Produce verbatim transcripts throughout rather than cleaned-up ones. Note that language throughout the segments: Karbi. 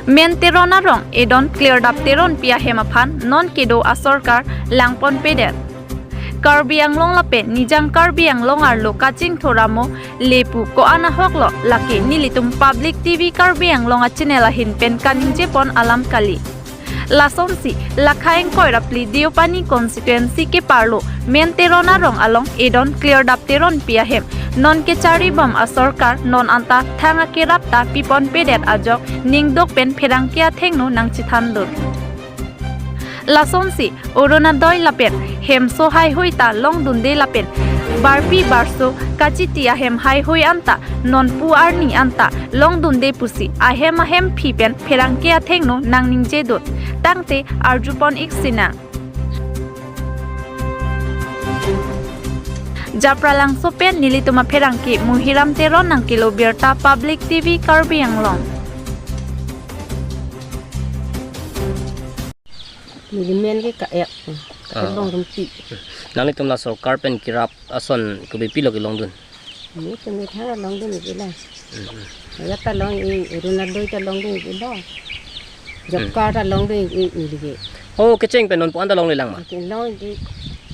Men Teron arong edon Klerdap Teronpi ahem aphan non kedo asorkar langponpedet. Karbi Anglong lapen Nijang Karbi Anglong arlo kachingthur amo le pu ko-an ahoklo, lake nelitum Public T V Karbi Anglong a-channel ahin pen kaningjepon alam kali. Lasonsi, lakha ingkoi ra phli Deopani constituency keparlo Men Teron arong along edon Klerdap Teronpi ahem non kecharibom asorkar non anta thang akerap ta piponpedet ajok ningduk pen pherangke athengno nangchethandun. Lasonsi, Orunodoi lapen hemso haihui ta longdunde lapen barpi barso kachiti ahem haihui anta nonpu arni anta longdunde pusi ahem ahemphi pen pherangke athengno nangningjedun. Tangte arjupon-ik sinang. Japralangso pen nelitum apherangke Muhiram Teron nangkelo birta, Public T V Karbi Anglong. Neli men ke ka-ek, Ah. Ka-ek Rongdunpi. Nanglitum la sorkar pen kerap ason kopi pilo kelongdun? Nelitum ke thang longdun-ik-elo. Hmm. Ajat ta long-ik, Orunodoi ta longdun-ik-elo. Job Hmm. card ta longdun-ik-ik neli ke. Oh, kecheng pen nonpu anta longlelang ma? Ke long-ik.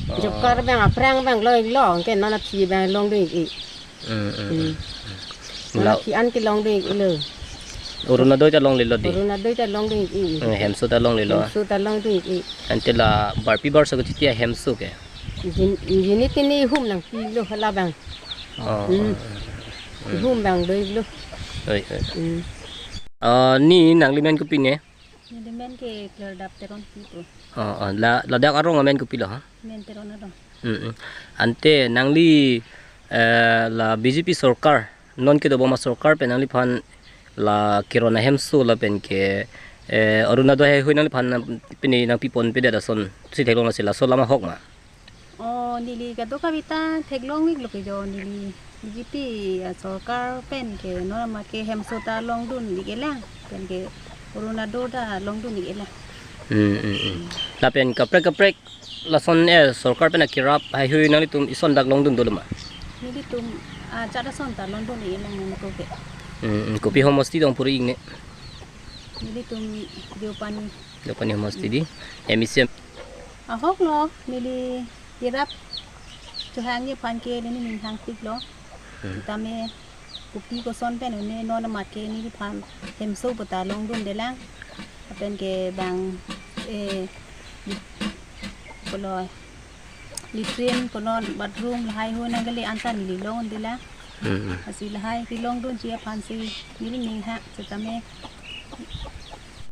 Oh. Job card abang aphrang abang long-iklo, ke non aphi abang longdun-ik-ik. Hmm, hmm, Hmm. hmm. Non La- aphi an kelongdun-ik-elo. Orunodoi ta longlelo dei? Orunodoi ta longdun-ik-ik. Hmm, hemso ta longlelo? Hemso ta longdun-ik-ik. Ante la barpi barso kachiti ahemso ke? Jin-, jini tini ihum nangpilo halabang. Oh, Hmm. oh, oh. Ihum abang doiklo. Oi, oi. Hmm. Ah, ni nangli men kopine? Neli men ke Klerdap Teronpi pu. Oh, oh. La, ladak arong amen kopilo, ha? Men Teron arong. Mm, mm. Ante nangli, eh, la B J P sorkar, non kedobom asorkar pen nangliphan la Teron ahemso lapen ke, eh, Orunodoi haihui nangliphan nang, pini nangpiponpedet ason si theklong lasi laso alam ahok ma? Oh, neli kadokave ta theklong-iklo ke jo, neli B J P, ah, sorkar pen ke non amat ke hemso ta longdun-ik-elang, pen ke Orunodoi ta longdun-ik-elang. Hmm, hmm, hmm. Lapen kaprek kaprek lason, eh, sorkar pen akerap haihui nanglitum ison dak longdun dolo ma? Nelitum, ah, ajat ason ta longdun-ik-elang nangko ke. Hmm, hmm. Kopi homosti dong puri ingne? Nelitum Deopani. Deopani homosti dei. M E C. Ahoklo, neli kerap chohangji aphan ke neli ning hangpiklo. Hmm. Tame kopi koson pen une non amat ke neliphan hemso puta longdundelang. Lapen ke bang, eh, pulo latrine pulo bathroom lahaihui nangkele anta neli longdundelang. Hmm. Lasi lahai kelongdunji aphan si neli ning hang setame